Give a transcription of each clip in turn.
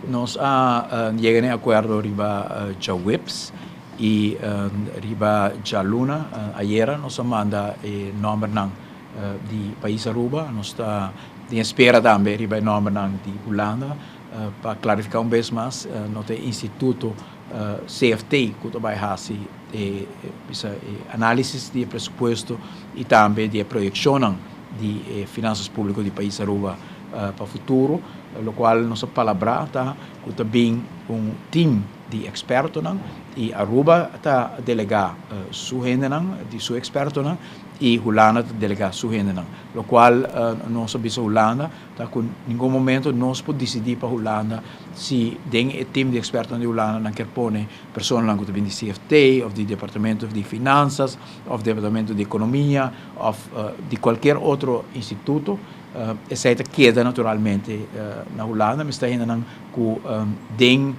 Nos a yega na akuerdo riba djaweps i riba djaluna, ayera nos a manda e nòmbernan di pais Aruba. Nos ta den espera tambe riba e nòmbernan di Hulanda pa klarifiká un bes mas, no ta e instituto CFT ku ta bai hasi e análisis di e presupuesto i tambe di e proyekshonnan di e finansas públiko di pais Aruba pa futuro. Lokual nos a palabrá ta ku ta bin un tim di ekspertonan i Aruba ta delegá su hendenan di su ekspertonan i Hulanda ta delegá su hendenan. Lokual nos a bisa Hulanda ta ku ningun momento nos por disidí pa Hulanda si den e tim di ekspertonan di Hulanda nan kier pone personanan ku ta bin di CFT òf di Departamento di Finansas òf Departamento di Ekonomia òf di kualkier otro instituto. Esei ta keda naturalmente na Hulanda. Mester hendenan ku den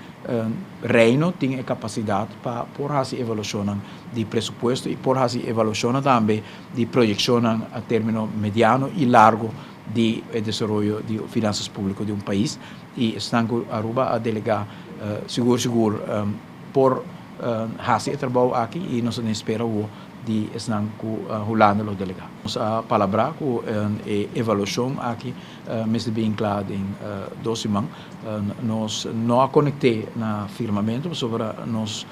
Reino tin e kapasidat pa por hasi evaluashonnan di presupuesto i por hasi evaluashonnan tambe di proyekshonnan a término mediano i largo di e desaroyo di finansas públiko di un pais. I esnan ku Aruba a delegá sigur sigur por hasi e trabou aki i nos ta den spera awor di esnan ku Hulanda lo delegá. Nos a palabrá ku e evaluashon aki mester bin kla den dos siman. Nos no a konekt'é na firmamentu pasobra nos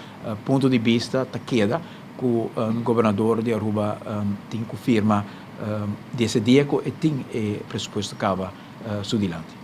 punto di bista ta keda ku gobernador di Aruba tin ku firma di ese dia ku e tin e presupuesto kaba su dilanti.